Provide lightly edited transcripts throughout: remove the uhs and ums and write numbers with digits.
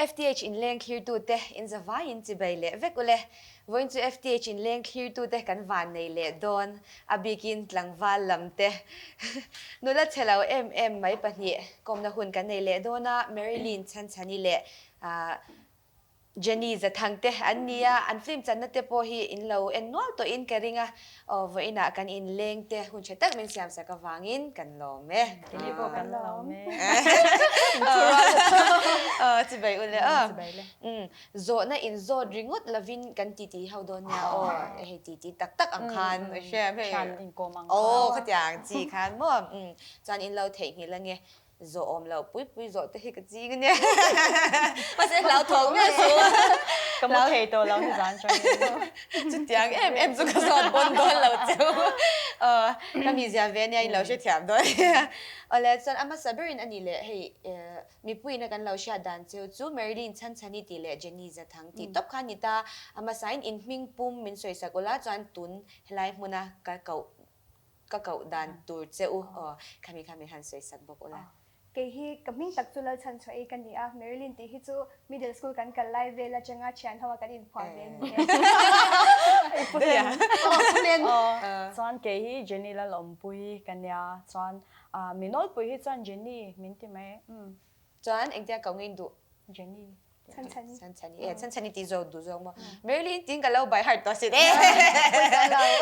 FTH inleng thlirtute in zavaiin chibei leh vek ule. Vawiin chu FTH inleng thlirtute kan van nei leh dawn a bikin tlangval lam te nula chhe lo em em mai pahnih kawmna hun kan nei leh dawn a, Marilyn Chhanchhani leh Jenny Zathang te an ni a, an film channa te pawh hi in lo en nual tawhin ka ring a, aw vawiinah kan inleng te hun tha tak min siam sak avangin kan lawm e. Keini pawh kan lawm e. Aw chibai ule aw. Zawhna in zawt ringawt lovin kan titi ho dawn nia aw, hei titi tak tak ang khan hriam hei. Thian inkawm ang khan. Aw khatiang chi khan maw chuan in lo theihnghilh ange. Zawh awm loh pui pui zawh te hi ka ching ania. Mahse hlauthawng miah suh. Ka mu thei tawh lo ni zan changin. Chutiang em em chu ka zawt pawn dawn lo cheu. Aw ka mizia ve ania in lo hrethiam dawn ania. Awle chuan a hmasa berin a ni leh hei mipuiin a kan lo hriat dan cheu chu Marilyn Chhanchhani tih leh Jenny Zathang tih tawp kha a ni ta. A hmasain in hming pum min sawisak ula chuan tun helai hmuna ka koh Ka koh dan tur che u aw, khami kha min han sawi sak bawk ula. Kei hi ka hming tak chu Lalchhanchhuahi ka ni a, Marilyn tih hi chu middle school kan kal lai vel atanga thian ho a kan inphuah ve a ni e. I pu hlen. Aw pu hlen. Chuan kei hi Jenny Lalawmpuii ka nia, chuan mi nawlpui hi chuan Jenny min ti mai. Chuan engtia koh nge in duh? Jenny. Chhanchhani. Chhanchhani e, chhanchhani tih zawk duh zawk maw? Marilyn tiin ka lo by heart tawh sin e.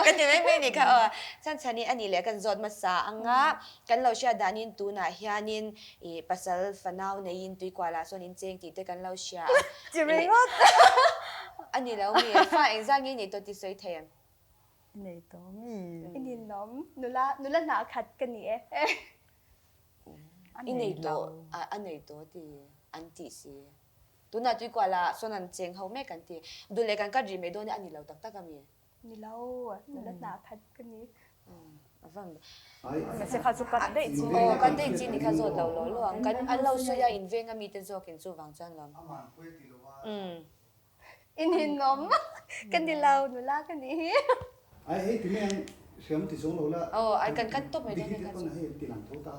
Ka ti mai mai ni kha aw. Chhanchhani a nih leh kan zawt hmasa anga kan lo hriat danin tunah hianin i pasal fanau neiin tuikualah sawn in cheng tih te kan lo hria a. Ti ringawt. A ni lo mi, fa engzah nge nih tawh tih sawi thei em? I nei tawh mi? I ninawm, nula nula hnah khat ka ni e. I nei tawh a nei tawh ti an tih si. Tunah Tuikuala sawn an cheng ho mek an ti. Duh leh kan kat rih mai dawn e a ni lo tak tak a mi? Ni lo, nula hnah khat ka ni. A van. Mahse kha chu kat daih chi. Aw kat daih chi ni kha zawt lo lo lo ang. Kan an lo sawi a inveng a mite zawkin chuvang chuan lawm. I ninawm ka ni lo nula ka nih hi. Ai hei ti mai ang hriam ti zawng lo la. Aw ai kan kat tawp mai dawn nia kha chu. Hei ti lang tho ta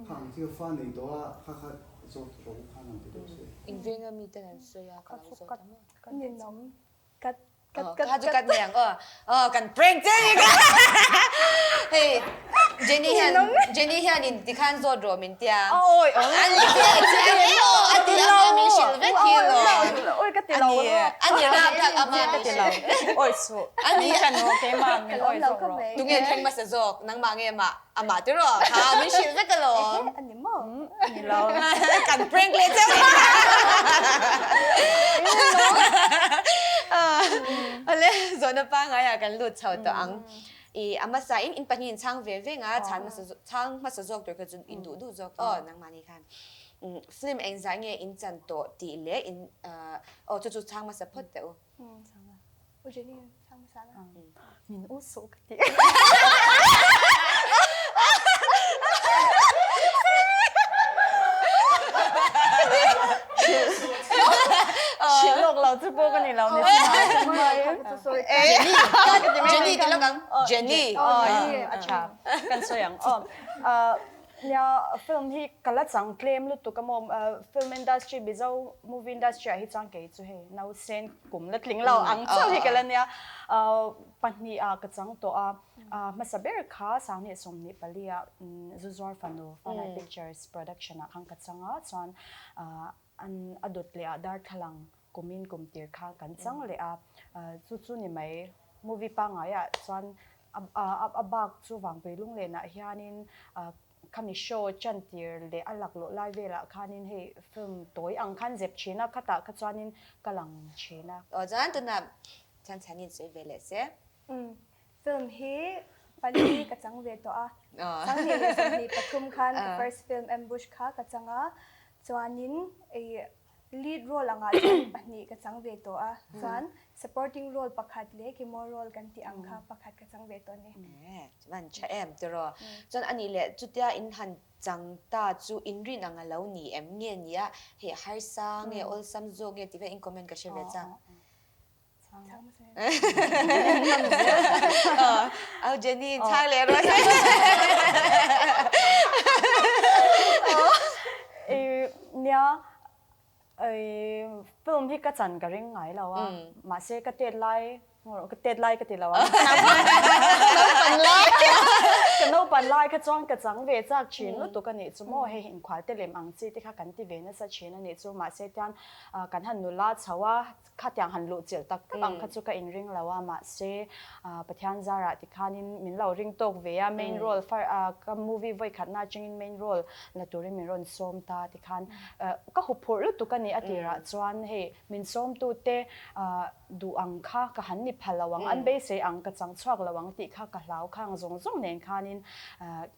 kha ang chi fa nei tawh a kha kha zawt ro khan ang ti deuh se. Inveng a mi ten an sawi a ka lo zawt a maw. Ka ninawm kat Kat kat kat. Kha chu kat mai ang aw. Aw kan prank che ni kha. Hei Jenny hian Jenny hian in tikhan zawt rawh min tia. Awi aw. An ti a chi a ni aw a ti ama min hrilh vek hi lo. Oi ka ti lo. Ani rap tak ama min hrilh. Oi su. Ani kan aw keimah min oi zawk rawh. Tunge thleng hmasa zawk nangmah nge mah amah ti rawh. Kha min hrilh vek alawm. Ehe ani maw. Ni lo. Kan prank leh cheu. Awle zawhna pangngai ah kan lut chho tawh ang. I a hmasa in in pahnih in chhang ve veng a, chhan hmasa chhang hmasa zawk tur kha chu in duh duh zawk aw nangmahni khan. Film engzah nge in chan tawh tih leh in aw chu chu chhang hmasa phawt teh u. U Jenny chhang hmasa la. Min u suh ka ti. Hrilh lawk lo chu pawh ka ni lo ni Jenny Jenny ti lawk ang Jenny a tha kan sawi ang aw Nia film hi ka la chang tlem lutuk a maw film industry Mizo movie industry ah hi chuan kei chu hei nausen kum la tling lo ang chauh hi ka la nia pahnih ah ka chang tawh a hmasa ber kha Sanghnih 24 ah Zuzuar Fanu Fanai Pictures production ah khan ka chang a chuan an a dawt leh ah darthlalang kumin kum tir kha kan chang leh a chu chu ni mai movie pangngai ah chuan A bak chu Vangpui Lunglenah hianin khami show chantir leh a laklawh lai velah khanin hei film tawi ang khan zep thin a, khatah kha chuanin ka lang thin a. Aw chuan tunah Chhanchhanin sawi ve leh se. Umm film hi pali ka chang ve tawh a, 2023 khan ka first film Ambush kha ka chang a, chuanin ih Lead role angah chuan pahnih ka chang ve tawh a, chuan supporting role pakhat leh kimo role kan tih ang kha pakhat ka chang ve tawh a ni. Chuan tha em tiraw? Chuan anih leh chutia in han chang ta chu in rin ang a lo ni em nge ni a, hei harsa nge awlsam zawk nge tih vel in comment ka hre ve chak. Au Jenny in chhang leh rawh se. Nia. Film hi ka chan ka ring ngai lo a, mahse ka tet lai, ka tet lai ka ti lo a, naupan lai, ka naupan lai kha chuan ka chang ve chak thin lutuk a nih chu maw, hei inkhual te lem ang chi te kha kan ti ve nasa thin a nih chu, mahse tian kan han nula chho a, Khatiang han luh chilh tak tak ang kha chu ka inring lo a, mahse Pathian zarah tikhanin min lo ring tawk ve a, main role ka movie vawi khatna atangin main role la turin min rawn sawm ta tikhan ka huphurh lutuk a ni a tirah chuan hei min sawmtute duh ang kha ka han ni pha lo ang, an beisei ang ka chang chhuak lo ang tih kha ka hlau khang zawng zawng nen khanin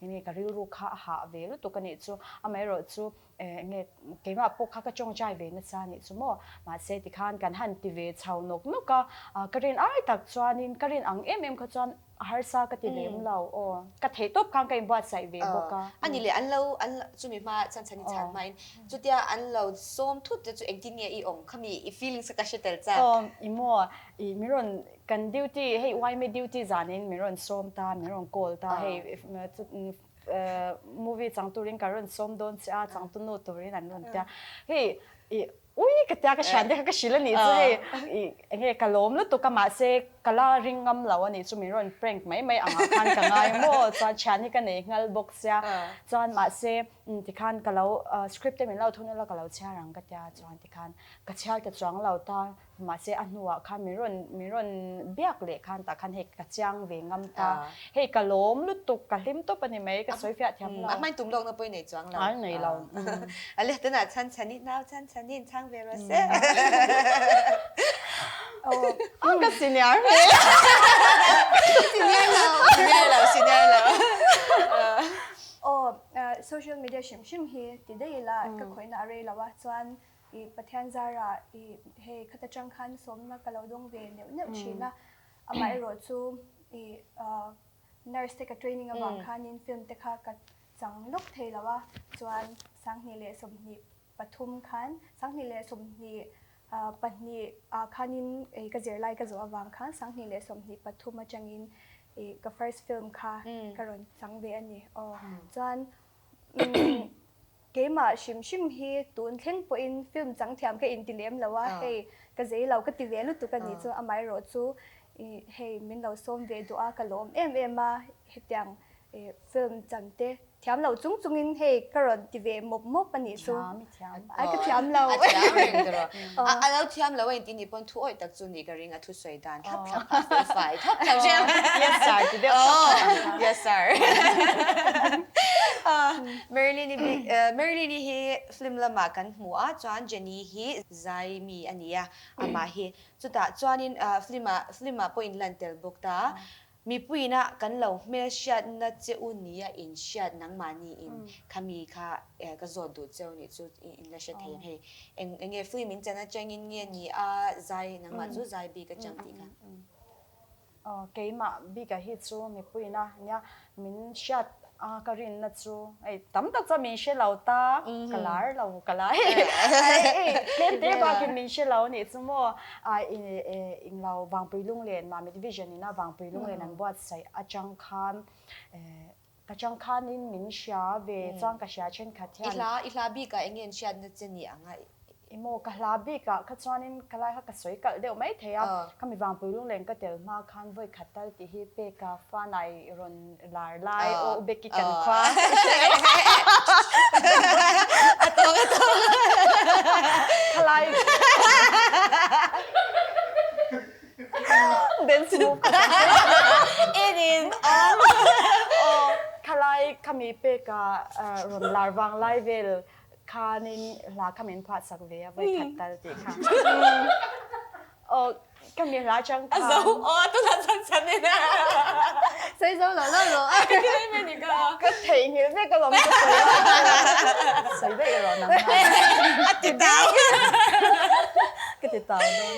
enge ka rilru kha a hah ve lutuk a nih chu, amaherawhchu Enge keimah pawh kha ka tawngtai ve nasa anih chu maw? Mahse tikhan kan han ti ve chho nawk nawk a, ka rin ai tak chuanin ka rin ang em em kha chuan a harsa ka ti lem lo aw. Ka theih tawp khan ka inbuatsaih ve bawk a. Ani leh an lo an chumi hma chhan chhan i chhan hmain chutia an lo sawm thut te chu engtin nge i awm khami i feelings kha ka hre tel chak. Aw i maw i min rawn kan duty hei yma duty zanin min rawn sawm ta min rawn call ta hei Movie chang turin ka rawn sawm dawn che a, changtu nu turin an rawn tia. Hei i ui ka tia ka hrian te kha ka hrilh a nih chu hei i enge ka lawm lutuk a mahse ka la ring ngam lo a nih chu min rawn prank mai mai angah khan ka ngai maw chuan thian hi ka nei nghal bawk sia chuan mahse tikhan ka lo script te min lo thun ula ka lo chhiar ang ka tia chuan tikhan ka chhiar ta chuang lo ta. Mahse a hnuah khan min rawn min rawn biak leh khan tah khan hei ka chiang ve ngam ta. Hei ka lawm lutuk, ka hlim tawp a ni mai, ka sawi fiah thiam lo. A hmain tum lawkna pawh i nei chuang lo. A nei lo. A leh tunah chhan chhan i nau chhan chhan i inchhang ve rawh se. A ka senior hmel. Senior lo. Senior lo, senior lo. Aw, social media hrim hrim hi ti daih ila ka khawihna a rei lo a, chuan I Pathian zara i hei khata tang khan sawmna ka lo dawng ve neuh neuh thin a, amaherawh chu i nurse te ka training avang khanin film te kha ka chang lawk thei lo a, chuan 2023 khan 2022 ah khanin ka zirlai ka zawh avang khan 2023 atangin i ka first film kha ka rawn chang ve a ni aw chuan Keimah hrim hrim hi tun thleng pawhin film chang thiam ka inti lem lo a, hei ka zei lo ka ti ve lutuk a nih chu amaherawh chu hei min lo sawm ve duh a ka lawm em em a, hetiang film chan te thiam lo chung chungin hei ka rawn ti ve mawp mawp a nih chu. Ai ka thiam lo. A thiam reng tawh. A lo thiam lo a inti nih pawn thu awih tak chu nih ka ring a thusawi dan thlap thlap kha a fel fai thlap thlap zel. Yes sir ti deuh thlap thlap. Yes sir. Marilyn-i bik Marilyn-i hi film lamah kan hmu a chuan Jenny hi zai mi a ni a amah hi chutah chuanin film-ah film-ah pawh inlan tel bawk ta a mipuiin a kan lo hmelhriatna che u nia inhriat nangmahni in khami kha ka zawt duh cheu nih chu in la hre thei ang hei eng enge film in chan atangin nge ni a zai nangmah chu zai bik atang tih kha. Aw keimah bika hi chu mipuiin a nia min hriat a ka rinna chu hei tam tak chuan min hre lo ta ka lar lo ka lai hei tlem te bakin min hre lo anih chu maw englo Vangpui Lunglen Mamit Vision ina Vangpui Lunglen an buatsaih atang khan ka chang khanin min hria ve chuan ka hria thenkhat hian. I hla i hla bikah eng nge an hriatna che ni ang a? I maw ka hla bikah kha chuanin ka lai kha ka sawi kalh deuh mai thei a, ka mi Vangpui Lungleng ka tel hma khan vawi khat tal tih hi peka fanai rawn lar lai aw u Becky kan khua A tawng a tawng. Khalai Dance move ka tam In in on. Aw khalai khami peka rawn lar vang lai vel khanin hla kha min phuah sak ve a vawi khat tal tih kha. Aw ka mi hla chang khan. A zo aw tunah chuan chhan in a. Sawi zo lo lo rawh. Ka ti mai mai ni ka. Ka theihnghilh vek alawm ka sawi a. Sawi daih rawh nang khan. A ti tau. Ka ti tau dawn.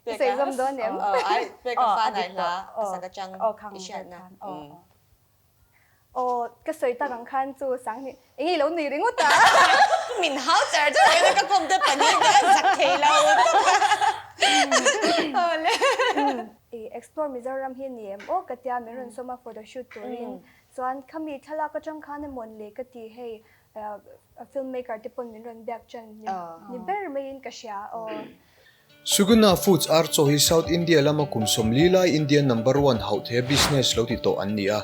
Ka sawi zawm dawn em? Aw ai pek a fa nai hla a sak atang i hriatna. Aw ka sawi tak ang khan chu Sanghnih eng i lo nui ringawt a. Min hau char char hian ka kawm te pahnih te a zak thei lo Aw le. I Explore Mizoram hi ni em aw ka tia min rawn sawm a photo shoot turin chuan khami thlalak atang khan emawn le ka ti hei. Film maker te pawn min rawn biak ṭan ni ber maiin ka hria aw. Suguna Foods ar chaw hi South India lama kum 40 lai Indian number one hauh thei a business lo ti tawh an ni a.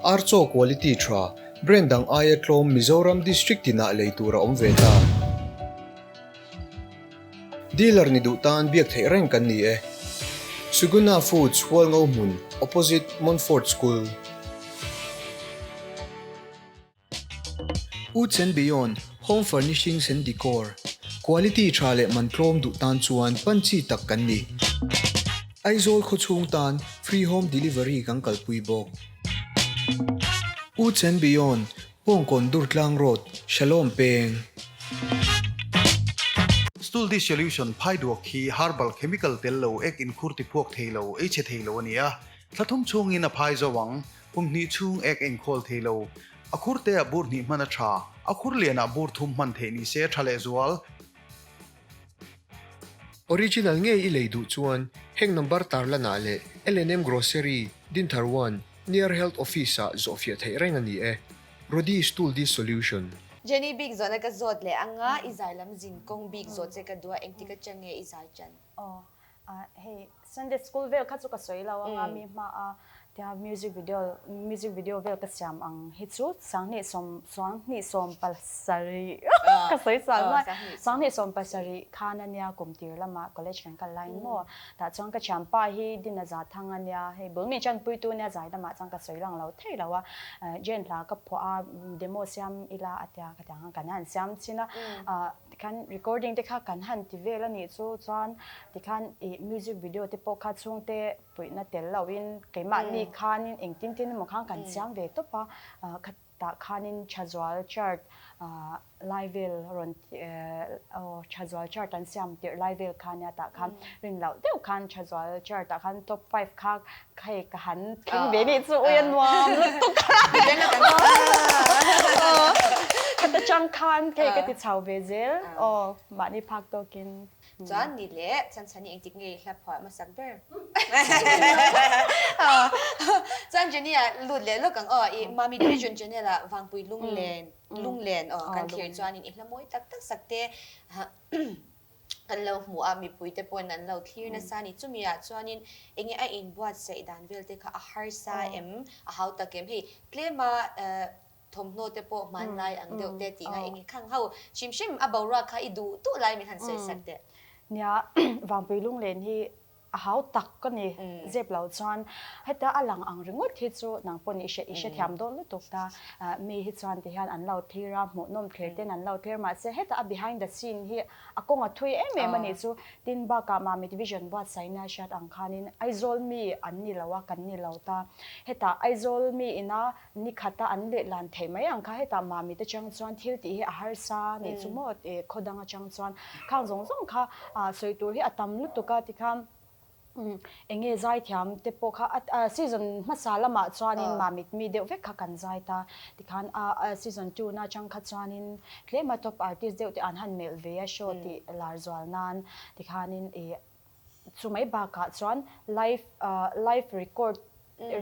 Ar chaw quality tha, brand dang aia tlawm Mizoram district tinah lei tur a awm ve ta. Dealer ni duh tan biak theih reng kan ni e. Suguna Foods Hualngo hmun opposite Montfort School. Woods and Beyond, Home Furnishings and Decor, Quality tha leh man tlawm duh tan chuan pan chi tak kan ni. Aizawl khawchhung tan free home delivery kan kalpui bawk. Woods and Beyond, Pawngkawn Durtlang Road, Shalom Peng. Stool Dissolution, Phaiduak hi herbal chemical tel lo, ek inkhur tiphuak thei lo, ei chhe thei lo a ni a. Thla thum chhungin a phai zo ang. Kum hnih chhung ek engkhawl thei lo. A khur te ah bur hnih hman a tha. A khur lian ah bur thum hman theih ni se a tha lehzual. Original ngei i lei duh chuan heng number tarlan ah leh L&M Grocery, Dinthar One, near Health Office ah zawhfiah theih reng a ni e. Rody Stool Dissolution. Jenny bik zawhna ka zawt leh anga i zai lam zin kawng bik zawh che ka duh a engtik atang nge i zai tan? Aw hei Sunday school vel kha chu ka sawi lo anga mi hma a tia music video music video vel ka siam ang hi chu 20 sawm 27 ka sawi sal mai 27 khan ania kum tir lama college kan kal laiin maw tah chuan ka thianpa hi Dina za thang ania hei bul mi chanpui tu ania zai lamah chuan ka sawi lang lo thei lo a Jane hla ka phuah a demo siam ila a tia ka tiang khan kan han siam chin a. Tikhan recording te kha kan han ti vel a nih chu chuan tikhan ih music video te pawh kha chhungte puihna tel loin keimahni khanin engtin tin emaw khan kan siam ve tawp a, khatah khanin Thazual chart lai vel rawn aw Thazual chart an siam tirh lai vel kha nia tah khan rin loh deuh khan Thazual chart ah khan top five kha hei ka han thleng ve nih chu ui a nuam lutuk a khata chang khan hei ka ti chho ve zel aw mahni phak tawkin. Chuan ni leh Chhanchhani engtik nge i hla phuah hmasak ber? Chuan Jenny ah lut leh lawk ang aw i Mami Division channel ah Vangpui Lunglen Lunglen aw kan thlir chuanin i hla mawi tak tak sak te Kan lo hmu a, mipuite pawhin an lo thlir nasa a ni. Chumi ah chuanin enge a inbuatsaih dan vel te kha a harsa em, a hau tak em? Hei tlema thawmhnaw te pawh hmanlai ang deuh te tih nga enge khang ho hrim hrim a boruak kha i duh duh lai min han sawi sak teh. Nia, Vangpui Lunglen hi A hau tak ka ni zep lo chuan heta a lang ang ringawt hi chu nang pawh nih i hrethiam dawn lutuk ta. Mi hi chuan ti hian an lo thlir a, hmuhnawm thlir ten an lo thlir mahse heta a behind the scene hi a kawng a thui em em a nih chu. Tin bakah Mamit Vision buatsaihna hriat ang khanin Aizawl mi an ni lo a, kan ni lo ta. Hetah Aizawl mi ina Ni khata an leh lan theih mai ang kha hetah Mamit atang chuan thil tih hi a harsa nih chu maw khaw dang atang chuan khang zawng zawng kha sawi tur hi a tam lutuk a tikhan eng nge zaithiam te pawh kha a season hmasa lamah chuanin Mamit mi deuh vek kha kan zai ta tikhan a season two na atang kha chuanin tlema top artist deuh te an han melh ve a show tih lar zual nan tikhanin ih Chu mai bakah chuan live live record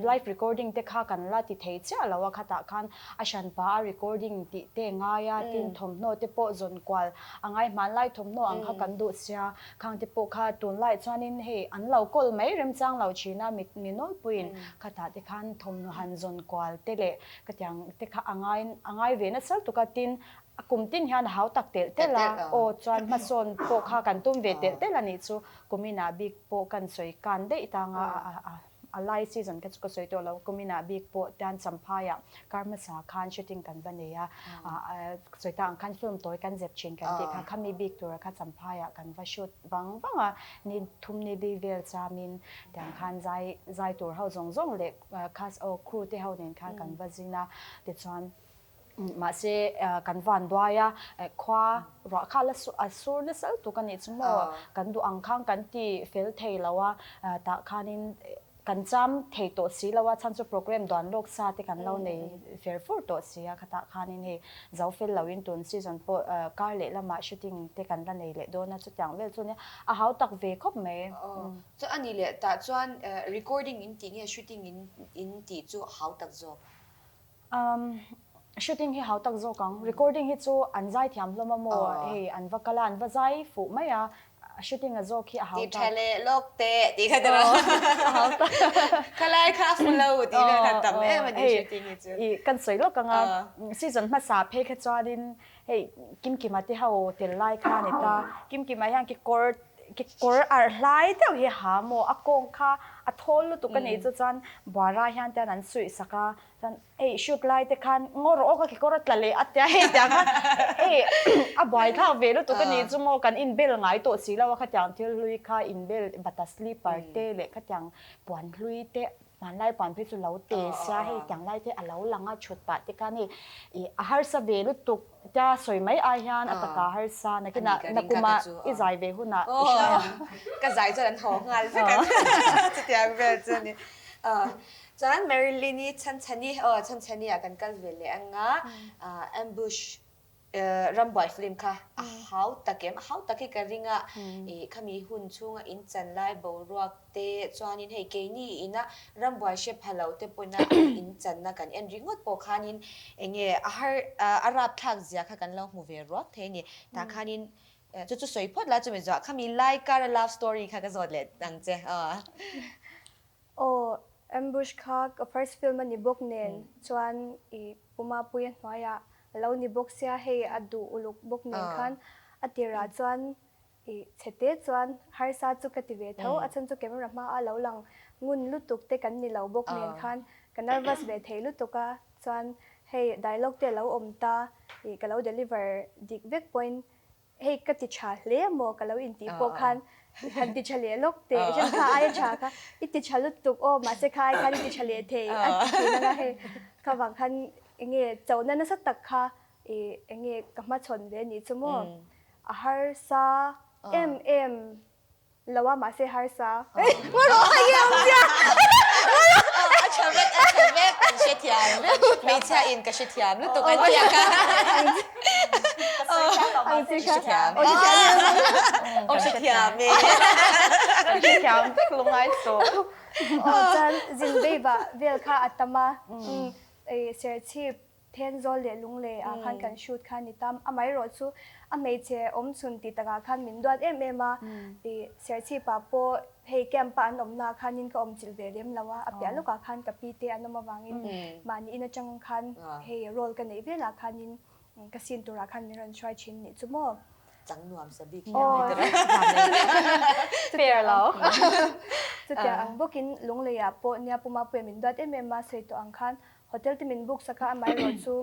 live recording te kha kan la ti thei chiah lo a, khatah khan a hranpa a recording tih te ngai a, tin thawmhnaw te pawh zawn kual a ngai hmanlai thawmhnaw ang kha kan duh sia, khang te pawh kha tunlai chuanin hei an lo kawl mai remchang lo thin a, mi mi nawlpuiin khatah te khan thawmhnaw han zawn kual te leh khatiang te kha a ngai a ngai ve nasa lutuk a, tin A kum tin hian a hau tak telh telh a, aw chuan hmasawn pawh kha kan tum ve telh telh a nih chu. Kuminah bik pawh kan sawi kan daih tang a, a lai season kha chu ka sawi tawh lo. Kuminah bik pawh tian Champhaiah kar hmasa khan shooting kan va nei a, sawi tak ang khan film tawi kan zep thin kan tih kha, khami bik tura kha Champhaiah kan va shoot vang vang a, ni thum ni li vel chamin tiang khan zai zai tur ho zawng zawng leh cast aw crew te ho nen khan kan va zin a, tichuan. Mahse, kan van duai a, khua ruah kha la a sur nasa lutuk a nih chu maw? Kan duh ang khan kan ti fel thei lo a, tah khanin kan cham thei tawh si lo a, chhan chu program duan lawk sa te kan lo nei fer fur tawh si a, khatah khanin hei zo fel loin tun season pawh kar leh lamah shooting te kan la nei leh dawn a, chutiang vel chu nia a hau tak ve khawp mai. Chuan a nih leh tah chuan recording in tih nge shooting in tih chu a hau tak zawk? Um. Shooting hi hau tak zawk ang. Recording hi chu an zai thiam hlawm a maw hei an va kal a an va zai fuh mai a, shooting a zawk hi a hau tak. Ti tha leh lawk teh tih kha tiraw. A hau tak. Khalai kha a fu lo tih vel kha tam em a ni shooting hi chu. Hei kan sawi lawk ang a, season hmasa phei kha chuanin hei Kimkima te ho tel lai kha a ni ta. Kimkima hian kekawr kekawr arh hlai deuh hi ha maw a kawng kha a thawl lutuk a nih chu chuan Buara hian te an suih sak a Chuan hei shoot lai te khan ngaw rawh aw ka kekawr a tla leh a tia hei tiang khan hei a buai thlak ve lutuk a nih chu maw kan inbel ngai tawh si lo a khatiang thil hlui kha inbel bata slipper te leh khatiang puan hlui te hmanlai puan phei chu lo te sia hei tiang lai te a lo lang a thut pah te khan hei ih a harsa ve lutuk tia sawi mai ai hian a taka harsa nakinah nakuma i zai ve hunah i hria ang. Ka zai chuan an haw nghal vek ang chutiang vel chu a ni. Chuan Marilyn-i Chhanchhani, aw Chhanchhani ah kan kal ve leh anga Ambush Rambuai film kha a hau tak em, a hau tak hi ka ring a, ih khami hun chhunga in chan lai boruak te chuanin hei keini ina Rambuai hre pha lo te pawhin a in channa kan en ringawt pawh khanin enge a har a rapthlak zia kha kan lo hmu ve ruak thei a ni. Tah khanin chu chu sawi phawt la chumi zawh khami lai kara love story kha ka zawt leh ang che aw. Aw, Ambush kha ka first film a ni bawk nen chuan i Pumapuia hnuaiah a lo ni bawk sia hei a duh uluk bawk nen khan a tirah chuan i chhete chuan harsa chu ka ti ve tho, a chhan chu camera hma a lo lang ngun lutuk te kan ni lo bawk nen khan ka nervous ve thei lutuk a, chuan hei dialogue te a lo awm ta i ka lo deliver dik vek pawhin Hei ka ti tha hle maw ka lo intih pawh khan han ti tha leh lawk teh hriat kha aia tha kha i ti tha lutuk aw mahse kha ai khan i ti tha leh thei a ti thin anga hei kha vang khan enge chona nasa tak kha i enge ka hmachhawn ve anih chu maw a harsa em em Lo a mahse harsa. A tha vek a tha vek kan hrethiam vek hmeichhia in ka hrethiam lutuk an tia kha. Ang chi kha. Aw hrethiam e. Kan hrethiam vek lungai suh. Aw chuan zin beiba vel kha a tam a serchhip Thenzawl leh Lunglei ah khan kan shoot kha a ni ta. Amaherawh chu a hmeichhe awm chhun tih takah khan min duat em em a, ih Serchhip ah pawh hei camp a an awmna ah khanin ka awm chilh ve lem lo a, a piah lawkah khan ka pi te an awm avangin mahni in atang khan hei role ka neih velah khanin ka scene turah khan min rawn hruai thin nih chu maw. Chang nuam sa bik hle mai tiraw. Fair lo. Chutiang ang bawkin Lunglei ah pawh nia Puma Puia min duat em em a, sawi tawh ang khan Hotel te min book sak a, amaherawh chu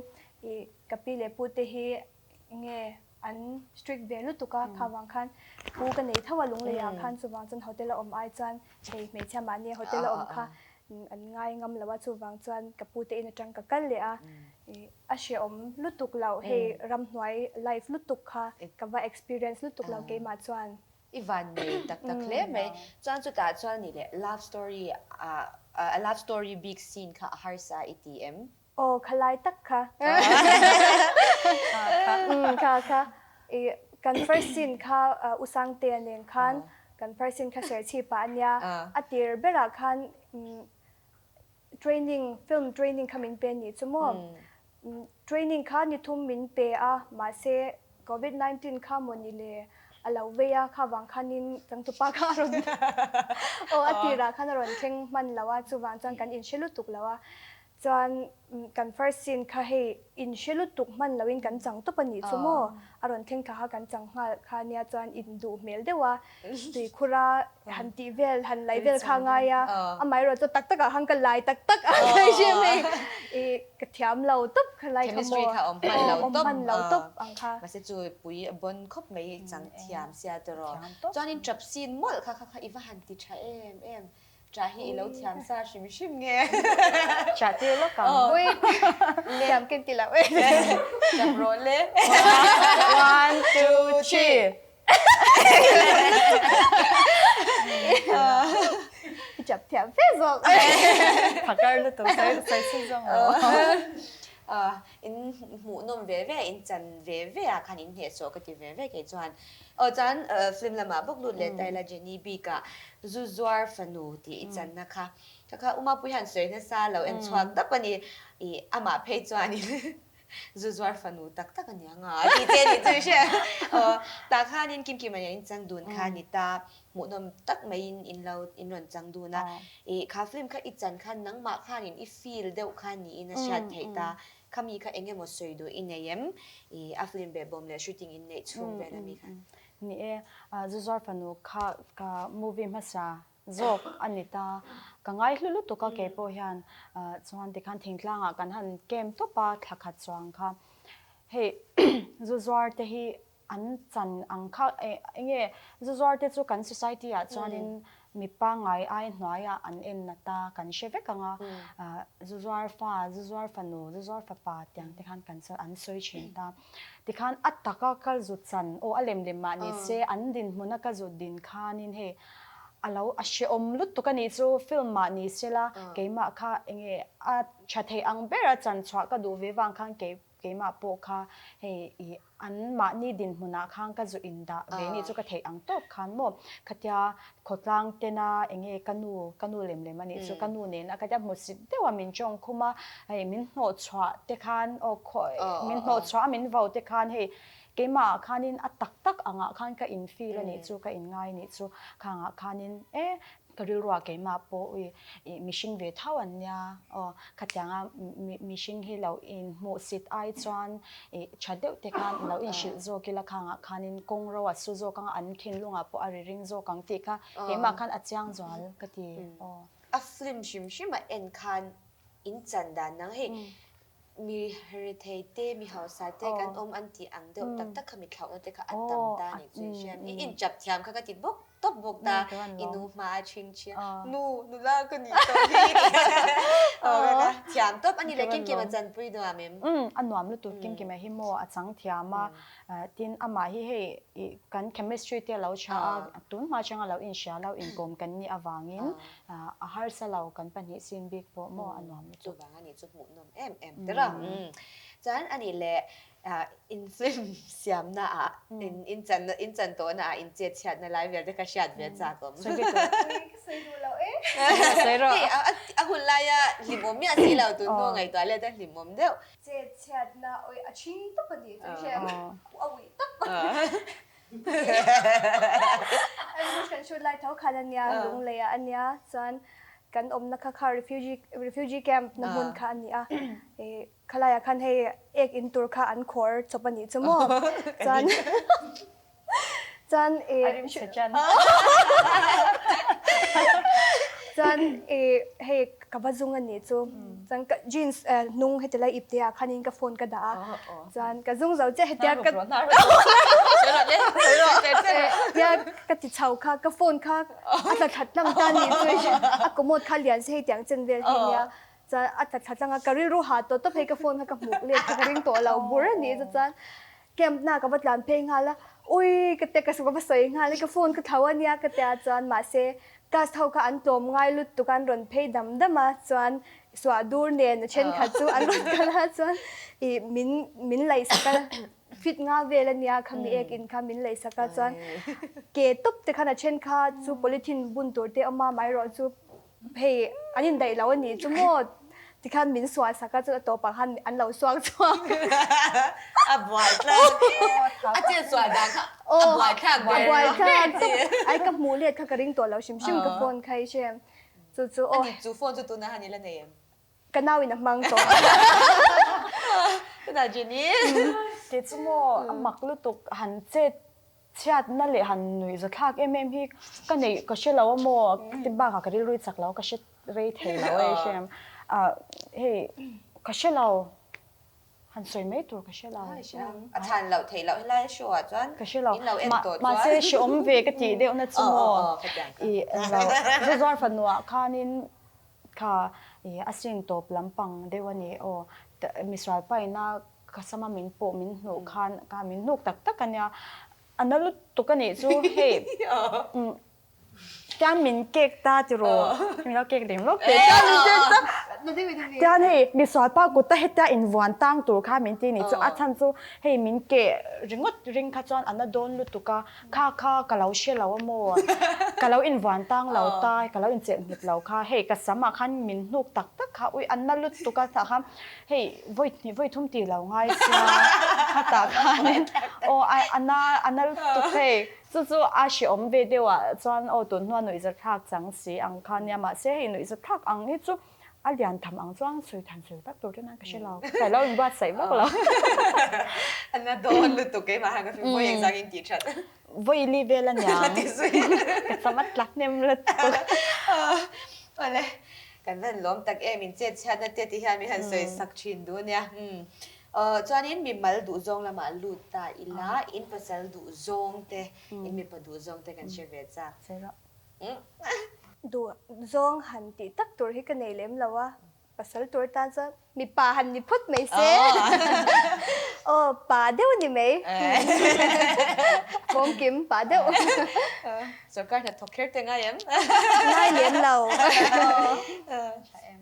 ih ka pi leh pu te hi nge an strict ve lutuk a, kha vang khan pu ka nei tho a lunglei ah khan chuvang chuan hotel a awm ai chuan hei hmeichhia mahni hotel a awm kha an ngai ngam lo a, chuvang chuan ka pu te in atang ka kal leh a, ih a hrehawm lutuk loh hei ramhnuai life lutuk kha ka va experience lutuk lo keimah chuan. I van nei tak tak hle mai. Chuan chutah chuan ni leh love story ah a love story bik scene kha a harsa i ti em? Aw kha lai tak kha. Umm kha kha i kan first scene kha U Sangtea nen khan kan first scene kha Serchhip ah a nia. A tir berah khan training film training kha min pe a nih chu maw. Training kha ni thum min pe a, mahse Covid 19 kha maw ni le a lo vei a, kha vang khanin changtupa kha a rawn aw a tirah khan a rawn thleng hman lo a, chuvang chuan kan inhre lutuk lo a. Chuan kan first scene kha hei inhre lutuk hman loin kan chang tawp a nih chu maw, a rawn thleng thla kha kan chang nghal kha nia chuan induh hmel deuh a, tuikhura han tih vel han lai vel kha ngai a, amaherawh chu tak takah khan ka lai tak tak a ka hria mai i ka thiam lo tawp kha lai kha maw Chemistry kha awm hman lo awm hman lo tawp ang kha. Mahse chu pui a bon khawp mai chang thiam sia tiraw. Chuanin tap sin mawlh kha kha kha i va han ti tha em em. Tah hi i lo thiam sa hrim hrim nge. Tah tir lawk ang. Ui thiam ken ti lo e. Tap rawh le. One, two, three. I chap thiam fe zawk. Phakar lutuk sawi sawi chhun zawng lo. In hmuhnawm ve ve, in chan ve ve ah khan in hnehsawh ka ti ve ve kei chuan. Aw chuan film lamah bawk lut leh ta ila Jenny bikah zu zuar fanu tih i channa kha kha kha Umapui hian sawi nasa lo en chhuak dap a ni. Ih amah phei chuanin. Zu zuar fanu tak tak a nia nga a ti che a nih chu i hria. Aw, tah khanin Kimkima nen in chang dun kha a ni ta, hmuhnawm tak maiin in lo in rawn chang dun a. Ih, kha film kha i chan khan nangmah khanin i feel deuh kha niin a hriat theih ta. Khami kha eng emaw sawi duh i nei em? Ih, a film behbawm leh shooting in neih chhung vel ami kha. Ni e, zu zuar fanu kha ka movie hmasa zawk a ni ta. Ka ngai hlu lutuk a kei pawh hian chuan tikhan thingtlangah kan han camp tawp a thla khat chuang kha. Hei zu zuar te hi an chan ang kha eng nge zu zuar te chu kan society ah chuanin mi pangngai ai hnuaiah an en nat a kan hre vek ang a. Zu zuar fa, zu zuar fanu, zu zuar fapa tiang te khan kan an sawi thin ta. Tikhan a taka ka zut chan, aw a lem lem mah ni se, an dinhmuna ka zut din khanin hei a lo a hrehawm lutuk a nih chu, film mah ni se la keimah kha enge a tha thei ang ber a chan chhuah ka duh ve vang khan kei keimah pawh kha hei ih an mahni dinhmunah khan ka zu indah ve nih chu ka theih ang tawp khan maw khatia Khawtlang tena enge ka nu, ka nu lem lem a nih chu, ka nu nena ka tia hmusit deuh a min tawng khum a, hei min hnawh chhuah te khan aw khaw min hnawh chhuah a min vo te khan hei keimah ah khanin a tak tak angah khan ka in feel a nih chu, ka in ngai a nih chu, khangah khanin e ka rilruah keimah pawh ui ih mihring ve tho an nia aw khatianga mihring hi lo in hmuhsit ai chuan Ih, tha deuh te khan lo inhrilh zawk ila khangah khanin kawng ro a su zawk ang a, an thinlungah pawh a ri ring zawk ang tih kha keimah khan a chiang zual ka ti aw. A film hrim hrim a en khan in chan dan nang hei mi rethei te mi hausa te kan awm an tih ang deuh tak tak kha mi thlauhna te kha a tam ta nih chu i hria i inchap thiam kha ka ti bawk. Tawp bawk ta, i nu hma a ṭhing ṭhia, nu, nula ka nih tawh hi thiam tawp a ni le, Kimkima chanpui nuam em? Umm, a nuam lutuk Kimkima hi maw a chang thiam a, tin amah hi hei kan chemistry te a lo tha a, tun hma atanga lo inhria lo inkawm kan nih avangin a harsa lo kan pahnih sin bik pawh maw a nuam lutuk. Chuvang a nih chu hmuhnawm em em ber a. Chuan a nih le In film siamna ah in chan in chan tawhna ah in chet chhiatna lai vel te kha hriat ve chak awm. Sawi ve tawh. Ka sawi duh lo e. Sawi rawh. Hei a hun laia hlimawm miah si lo tun hnu ngaihtuah let a hlimawm deuh. Chet chhiatna awi a chhing tawp a ni chu hriat a uih tawp. Ambush kan shoot lai tho khan a nia Lunglei ah a nia chuan kan awmna kha kha refugee refugee camp na hmun kha a ni a. Khalaiah khan hei ek in tur kha an khawr chawp a nih chu maw? Chuan chuan A rim chhe chan. Chuan i hei ka va zung a nih chu. Chuan ka jeans hnung heti lai ipte ah khanin ka phone ka dah a. Chuan ka zung zo chiah hetia ka Tia ka ti chho kha ka phone kha a tla thlat tlang ta a nih chu. A commode kha lian se hei tiang chen vel hi nia. Chuan a tla thla tlang a, ka rilru ha tawh tawp hei ka phone kha ka hmuh let kha ka ring tawh lo bur a nih chu chuan camp na ka va tlan phei nghal a, ui ka tia ka va sawi nghal a ka phone ka tho a nia ka tia chuan mahse cast ho kha an tlawm ngai lutuk a an rawn phei dam dam a chuan suah dur nen a thenkhat chu an rawn kal a chuan ih min min laihsak a fit nga vel a nia khami ek in kha min laihsak a chuan ke tawp te khan a then kha chu polythene bun tur te a awm a amaherawh chu Hei an indaih lo a nih chu maw tikhan min sual sak a chuan a tawpah khan an lo suak chhuak. A buai thlak a chet sual dan kha a buai thlak ber. A buai thlak tawp. Ai ka hmuh let kha ka ring tawh lo hrim hrim ka phone kha i hre. Chu chu aw. Ani chu phone chu tunah han i la nei em? Ka nau in a hmang tawh. Tunah Jenny. Kei chu maw a mak lutuk han chet Chhiatna leh han nuih za thlak em em hi ka neih ka hre lo a maw ti bakah ka rilru chak lo ka hre rei thei lo e hrem ah hei ka hre lo han sawi mai tur ka hre lo. A chhan loh theih loh helai show ah chuan ka hre lo mahse hreawm ve ka tih deuh na chu maw i englo zu zuar fanu ah khanin kha i a sin tawp lampang deuh a ni aw misual paina Ka sama min pawh min hnuh khan ka min hnuk tak tak a nia, a na lutuk a nih chu hei tian min kek ta tiraw, min lo kek lem lawk teh tian min kek ta. Tian hei misualpa kuta hetia invuan tang tur kha min ti ni chu a chhan chu hei min keh ringawt ring kha chuan a na dawn lutuk a, kha kha ka lo hre lo a maw, ka lo invuan tang lo ta, ka lo inchelh nghet lo kha, hei ka sam ah khan min hnuk tak tak kha ui a na lutuk a tah khan hei vawi hnih vawi thum tih lo ngai sia khatah khanin aw a na a na lutuk hei. Chu chu a hrehawm ve deuh ah chuan aw tun hnua nuihzathlak chang si ang kha nia mahse hei nuihzathlak ang hi chu a lian tham ang chuan sawi than sawi vak tur chuan ka hre lo ka lo inbuatsaih vak lo. A na dawn lutuk keimah han ka hrilh vawi engzang in tih that. Vawi li vel a niang ka cham a tla hnem lutuk. Awle kan van lawm tak em in chet chhiatna te ti hian min han sawi sak thin duh ania. Chuanin mimal duhzawng lamah lut ta ila, in pasal duhzawng te, in mipa duhzawng te kan hre ve chak. Duhzawng han tih tak tur hi ka nei lem lo a, pasal tur tan chuan mipa han ni phawt mai se. Aw, pa deuh ni mai. Bawmkim pa deuh. Sorkar hnathawk kher te ngai em? Ngai lem lo. Tha em.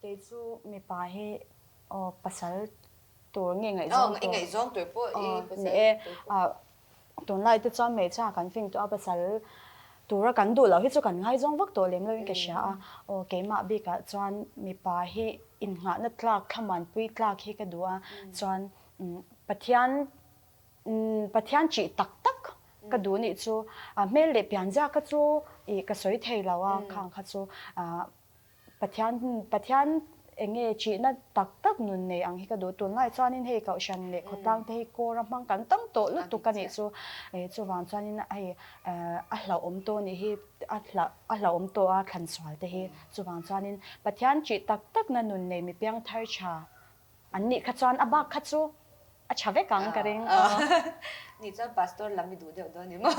Kei chu mipa hi Aw pasal tur nge ngaihzawng tur? Ngaihzawng tur pawh i pasal tur pawh. Tunlai te chuan hmeichhia kan fing tawh a pasal tura kan duh loh hi chu kan ngaizawng vak tawh lem loin ka hria a. Aw keimah bikah chuan mipa hi innghahna tlak thlamuanpui tlak hi ka duh a chuan Pathian Pathian chih tak tak ka duh nih chu hmel leh pianzia kha chu ih ka sawi thei lo a khang kha chu Pathian Pathian eng nge chihna tak tak nun nei ang hi ka duh. Tunlai chuanin hei Kohhran leh khawtlang te hi kawra hmang kan tam tawh lutuk a nih chu. Chuvang chuanin hei a hlauhawm tawh a nih hi a hla a hlauhawm tawh a thlansual te hi. Chuvang chuanin Pathian chih tak takna nun nei mi piangthar tha An nih kha chuan a bak kha chu a tha vek ang ka ring. Nih chuan pastor lam i duh deuh dawn ni maw?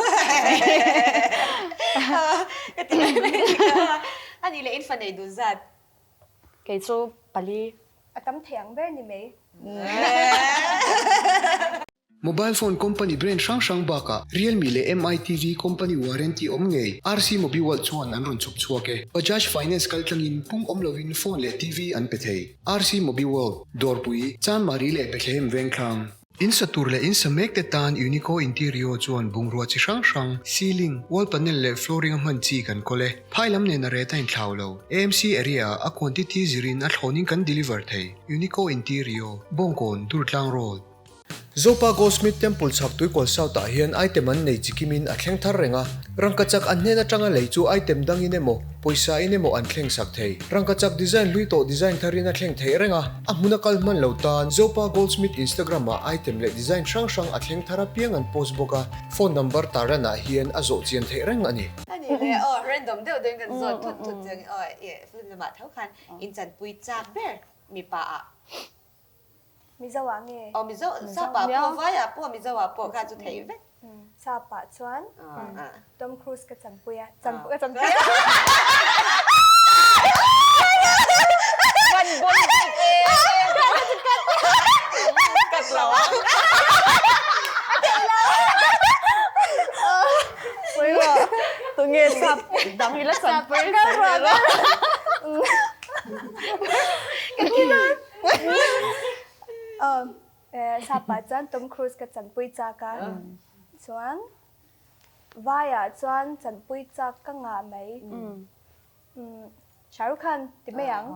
Ka ti mai mai ni kha. A nih leh in fa nei duh zat. Kei chu pali. A tam thei ang ber ni mai. Mobile phone company brand hrang hrang bakah Realme leh Mi TV company warranty awm ngei RC Mobiworld chuan an rawn chhawp chhuak e. Bajaj Finance kaltlangin pung awm lovin phone leh TV an pe thei. RC Mobiworld, Dawrpui, Chanmari leh Bethlehem Vengthlang. In sa tur leh in sa mek te tan Unico Interior chuan bungrua chi hrang hrang, ceiling, wall panel leh flooring a hman chi kan kawl e. Phai lam nen a ret a inthlau lo. AMC area ah a quantity zirin a thlawnin kan deliver thei. Unico Interior, Bawngkawn, Durtlang Road. Zopa Goldsmith Temple chhak Tuikawl South ah hian item an nei chikimin a thleng thar reng a, rangkachak an hnen atanga lei chu item dangin emaw, pawisa in emaw an thleng sak thei. Rangkachak design hlui tawh design tharin a thleng theih reng a, a hmuna kal hman lo tan Zopa Goldsmith Instagram ah item leh design hrang hrang a thleng thar apiang an post bawk a, phone number tarlan ah hian a zawh chian theih reng a ni. A ni le aw, random deuh deuhin kan zawt thut thut chiang aw, film lamah tho khan inchanpui chak ber mipa ah. Mizo ah nge? Aw Mizo, Sap ah pawh, Vai ah pawh, Mizo ah pawh kha chu theih vek. Sap ah chuan Tom Cruise ka chanpui a, ka chanpui a. Van bon bik e. Cut lo a. A theih lo. Pawimawh. Tunge sap dang hi la chanpui sawi ve lo. Ka thi dawn. Aw Sapa chuan Tom Cruise ka chanpui chak a, chuan Vaiah chuan chanpui chak ka ngah mai. Shah Rukh Khan ti mai ang.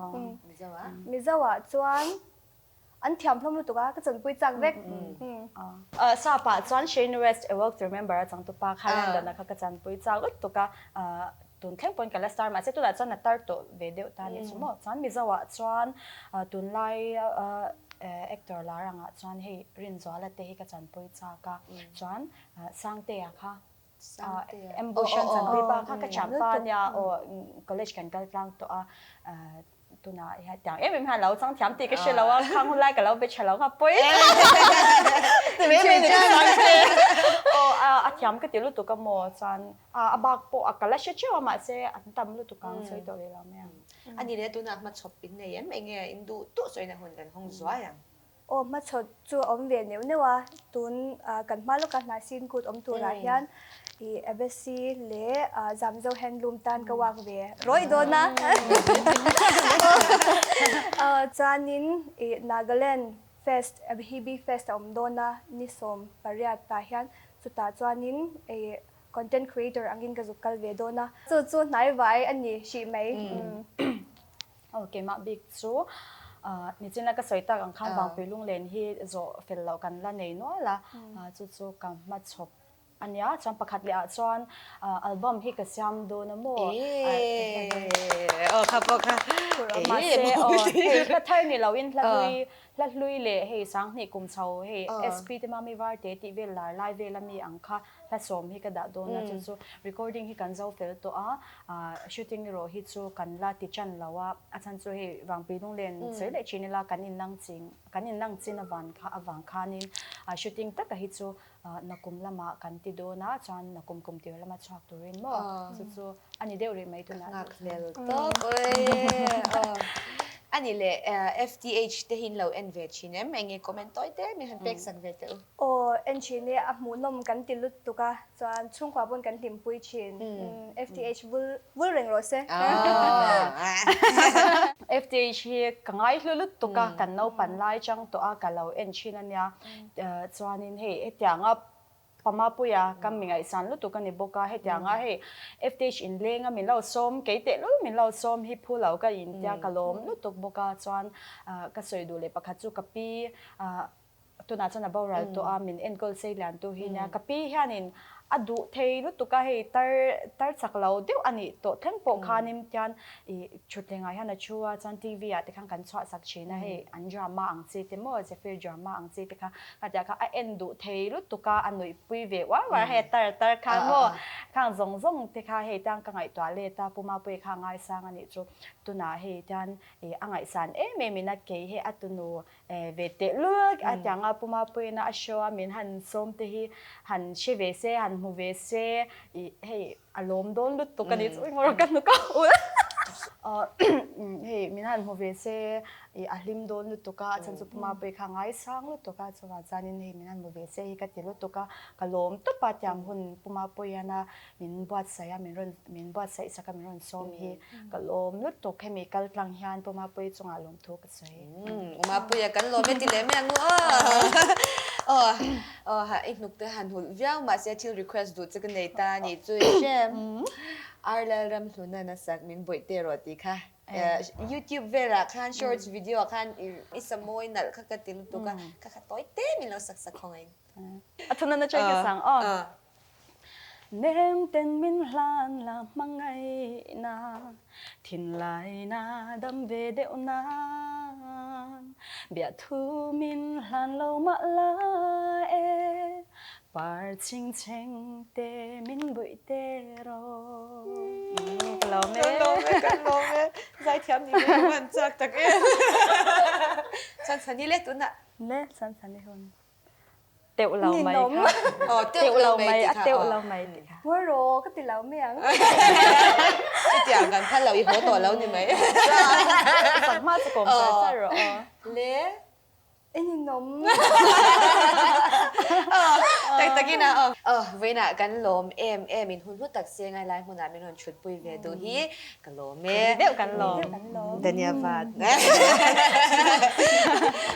Mizo ah chuan an thiam hlawm lutuk a, ka chanpui chak vek. Sapa chuan Shane West A Walk to Remember a changtupa kha Landon-a kha ka chanpui chak lutuk a. Tun thleng pawhin ka la star mahse tunah chuan a tar tawh ve deuh ta anih chu maw. Chuan Mizo ah chuan tunlai actor lar angah chuan hei Rinzuala te hi ka chanpui chak a, chuan Sangtea kha Ambush an chanpui pa kha ka thian pa ania aw college kan kal tlang tawh a. Tunah hian tiang em em hian lo chang thiam tih ka hre lo a, khang hun lai ka lo be tha lo kha pawi ti mai mai ni ka chang che. Aw a thiam ka ti lutuk a maw chuan a bak pawh a kal a hre theuh a mahse an tam lutuk ang sawi tawh rih lo mai ang. A ni leh tunah hmachhawp in nei em enge in duh duh sawina hun kan hawng zuai ang. Aw hmachhawt chu a awm ve neuh neuh a, tun kan hma lawka hnai sin kut awm turah hian i Abasi leh Zamzo handloom tan ka work ve rawih dawn a. Chuanin i Nagaland fest Abhibi fest a awm dawn a, ni 18 tah hian chutah chuanin i content creator angin ka zuk kal ve dawn a. Chu chu hnaivai a ni hrih mai. Aw keimah bik chu nichin a ka sawi tak ang khan Vangpui lunglen hi zawh fel loh kan la nei nual a, chu chu ka hmachhawp a nia. Chuan pakhat leh ah chuan album hi ka siam dawn a maw? Aw kha pawh kha. Mahse aw hei hla thar ni lo in hla hlui hla hlui leh hei sanghnih kum chho hei SP te mami varte tih vel lar lai vel ami ang kha Hla sawm hi ka dah dawn a, chu chu recording hi kan zo fel tawh a, shooting erawh hi chu kan la ti chan lo a, a chhan chu hei Vangpui Lunglen sawi leh thin ila kan innang ching kan innang chin avan kha avang khanin shooting taka hi chu nakum lamah kan ti dawn a, chuan nakum kum tir lama chhuak turin maw chu chu a ni deuh rih mai tunah. Ka nghak hlel tawp oi. A ni leh FTH te hi in lo en ve thin em? Enge comment tawi te min han pek sak ve teh u. Aw, en thin e, a hmuhnawm kan ti lutuk a, chuan chhungkua pawn kan hlimpui thin. FTH vul vul reng rawh se. FTH hi ka ngaihlu lutuk a, kan naupan lai chang tawh a, ka lo en thin a nia. Chuanin hei hetianga Pamapuia ka mi ngaihsan lutuk a ni bawk a, hetianga hei FTH inlenga min lo sawm, kei tehlul min lo sawm hi phu lo ka intia ka lawm lutuk bawk a, chuan ka sawi duh leh pakhat chu ka pi Tunah chuan a boral tawh a, min enkawl sei lian tu hi nia. Ka pi hianin a duh thei lutuk a, hei tar tar chak lo deuh a nih tawh thleng pawh khanin tian ih thutthlengah hian a thu a, chuan TV ah te khan kan chhuah sak thin a, hei an drama ang chi te maw Zephyr drama ang chi te kha khatia kha a en duh thei lutuk a, a nuihpui ve uar uar hei a tar tar khan maw khang zawng zawng te kha hei tiang ka ngaihtuah let a, Pu Mapuia kha a ngaisang a nih chu tunah hei tian ih a ngaihsan em em in a kei hei a tunu Ve teh lul a tiang a Puma Puiina a show a min han sawm te hi han hre ve se han hmu ve se ih hei a lawm dawn lutuk a ni chu engmawh ka hnuk a ul hei min han hmu ve se ih a hlim dawn lutuk a a chhan chu Puma Puii kha a ngaisang lutuk a chuvang chuanin hei min han hmu ve se hi ka ti lutuk a ka lawm tawp a tiang hun Puma Puiina min buatsaih a min rawn min buatsaih sak a min rawn sawm hi ka lawm lutuk hemi kal tlang hian Pu Mapuii chungah lawmthu ka sawi. U Mapuia kan lawm e ti leh mai ang u aw. Aw aw i hnuk te han hulh viau mahse thil request duh che ka nei ta a nih chu i hrem. Ar Lalramhluna nasak min bawih teh rawh tih kha YouTube velah khan shorts video ah khan i sa mawi nalh kha ka ti lutuk a kha kha tawi te min lo sak sak khawngaih in. A thuna na chai ka sang aw. Nem ten min hlan la hmangaihna thinlaina dam ve deuh nan biahthu min hlan lo mah la e par ching cheng te min buih te rawh. Ka lawm e. Ka lawm e, ka lawm e. Zaithiam ni ve ka han chak tak em. Chuan chhani le tunah. Le chuan chhani hun. Teuh lo mai kha. Aw teuh lo mai a teuh lo mai tih kha. Ngawi rawh ka ti lo mai ang. Chutiang kan phal lo i haw tawh lo ni mai. Sak hma chu kawm char char rawh aw. Le. I ninawm. Aw tak takin a aw. Aw vawiinah kan lawm em em in hun hlu tak se ngailai hmunah min rawn Thutpui ve duh hi ka lawm e. Deuh kan lawm. Dhanyavad.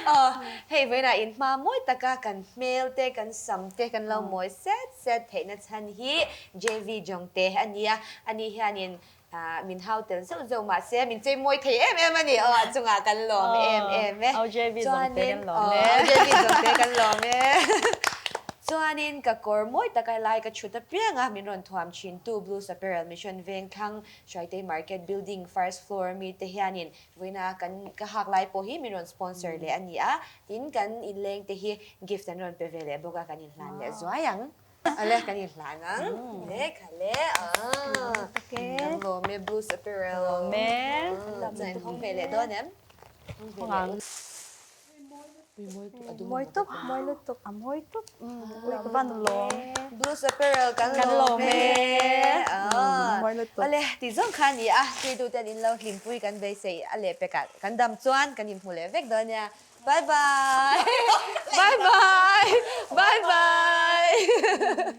Aw, hei vawiinah in hma mawi taka kan hmel te, kan sam te kan lo mawi set set theihna chhan hi JV Jongte a nia. Ani hianin min hau tel zeuh zeuh mahse min chei mawi thei em em a ni. Aw, a chungah kan lawm em em e. Aw, JV Jongte kan lawm e. Aw, JV Jongte kan lawm e. Chuanin ka kawr mawi taka lai ka chhut apiang a, min rawn thuam thin tu Blues Apparel Mission Vengthlang Hruaitei Market Building First Floor mi te hianin vawiina kan ka hak lai pawh hi min rawn sponsor leh a ni a, tin kan inleng te hi gift an rawn pe ve leh bawk a, kan inhlan leh zuai ang. Ale kan inhlan ang. Le kha le aah kan lawm e Blues Apparel. Lawm e. Chuan in hawng ve leh dawn em? Hawng ve leh ula. Mawi tup, mawi lutuk. A mawi tup. Ui ka van lawm. Blues Apparel kan lawm e. Mawi lutuk. Awle, ti zawng kha a ni a, thiltu ten in lo hlimpui kan beisei a lehpekah kan dam chuan kan inhmu leh vek dawn nia. Bye bye. Bye bye. Bye bye.